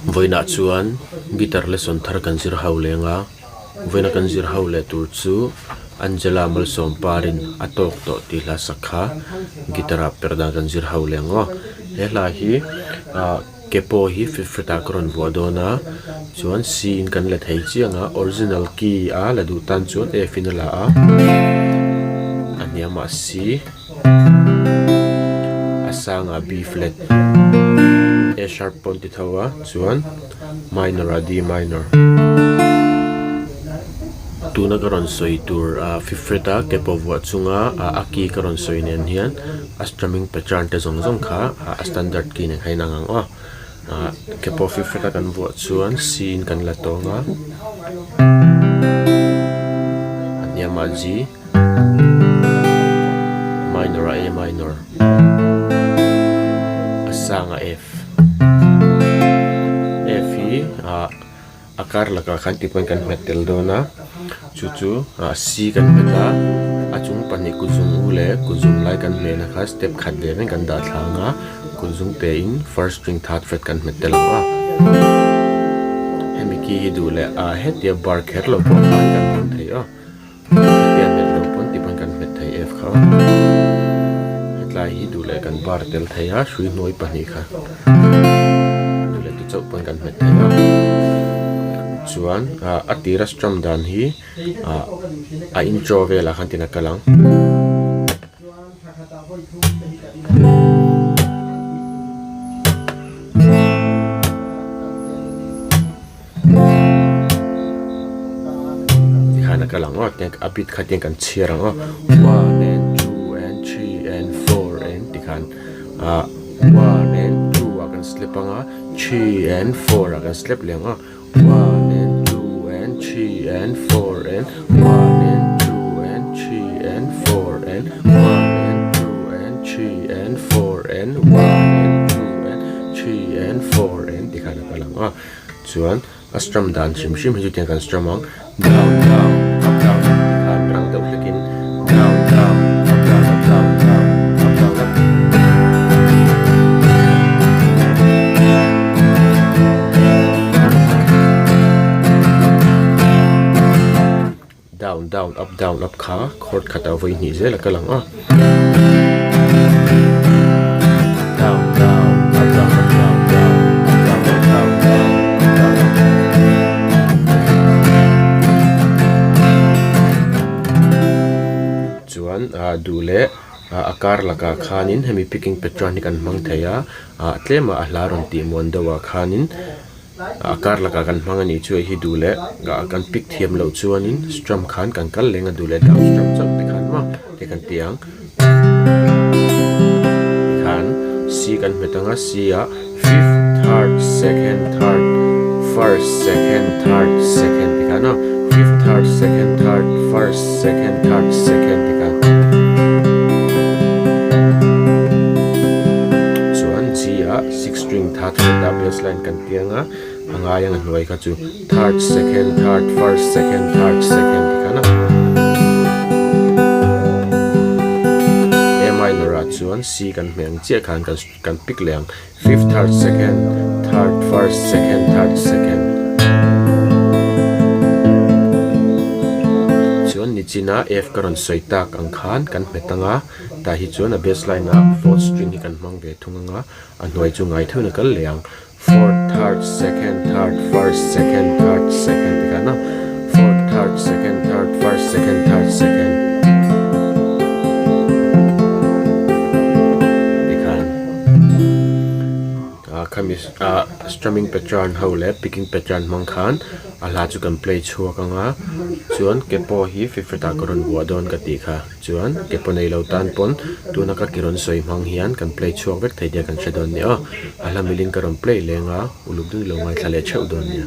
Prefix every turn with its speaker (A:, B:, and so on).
A: Vawiinah chuan guitar lesson thar kan zir ho leng a, vawiina kan zir ho leh tur chu Angela Malsawm Parin a tawk tawh tih hla sak kha guitar ah perh dan kan zir ho leng aw. He hla hi ah ke pawh hi fifth fret ah ka rawn vuah dawn a, chuan C in kan la thei chiang a, original key a la duh tan chuan F in a la a, a hniamah C. A sangah B flat A sharp pawn ti tho a chuan minor ah D minor tuna ka rawn sawi tur ah fifth fret a capo vuah chunga ah a key ka rawn sawi nen hian a strumming pattern te zawng zawng kha a standard key nen kha a inang ang aw ah capo fifth fret a kan vuah chuan C in kan la tawng a a hniamah G. Minor a A minor a sang a F F hi ah a kar lakah khan ti pawn kan hmet tel dawn a chu chu ah C kan hmet a a chung pahnih kut zung u leh kut zung lai kan hmehna kha step khat ve reng kan dah thlang a kut zung te in first string third fret kan hmet tel ang a hemi key hi duh leh ah hetia bar kher lo pawh khan kan hmang thei a. Hetia hmet lo pawn ti pawn kan hmet thei ef kha. Hetlai hi duh leh kan bar tel thei a, hrui hnuai pahnih kha duh leh ti chauh pawn kan hmet thei a. Chuan a tira strum dan hi a intro velah khan tin a kal ang. Tikhan a kal ang aw tiang a bit kha tiang kan chhiar ang aw one and two and three and four and tikhan ah one and two ah kan slip ang a three and four ah kan slip leh ang aw one and two and three and four and one and two and three and four and one and two and three and four and one and two and three and four and tikhan a kal ang aw. Chuan a strum dan hrim hrim hi chu tiang kan strum ang down down up down up tih khan rang deuh hlek in down down up down up down down up down up. Down down up down up kha chord khatah vawi hnih zel a kal ang a. Down down up down up down down up down up down down up down up. Chuan ah duh leh ah a kar lakah khanin hemi picking pattern hi kan hmang thei a ah tlema a hla rawn tih muan deuhah khanin. A kar lakah kan hmang a nih chu hei hi duh leh kan pick thiam loh chuanin strum khan kan kal leng a duh leh down strum chauh te khan maw te kan ti ang tikhan C kan hmet ang a C ah fifth third second third first second third second ti khan aw fifth third second third first second third second ti khan chuan G ah six string third fret ah bass line kan piang a a ngai ang a hnuai kha chu third second third first second third second ti khan a A minor ah chuan C kan hmeh ang chiah khan kan kan pick leh ang fifth third second third first second third second chuan nichina F ka rawn sawi tak ang khan kan hmet ang a tah hi chuan a bass line ah fourth string hi kan hmang ve thung ang a. A hnuai chu ngai theuhin a kal leh ang. Fourth, third, second, third, first, second, third, second ti khan a. Fourth, third, second, third, first, second, third, second ti khan. Ah khami ah strumming pattern ho leh picking pattern hmang khan a hla chu kan play chhuak ang a. Chuan ke pawh hi fifth fret ah ka rawn vuah dawn ka tih kha. Chuan ke paw nei lo tan pawn tuna ka ki rawn sawi hmang hian kan play chhuak vek thei nia kan hre dawn nia aw. A hla milin ka rawn play leng a, uluk deuh lo ngaithla leh theuh dawn nia.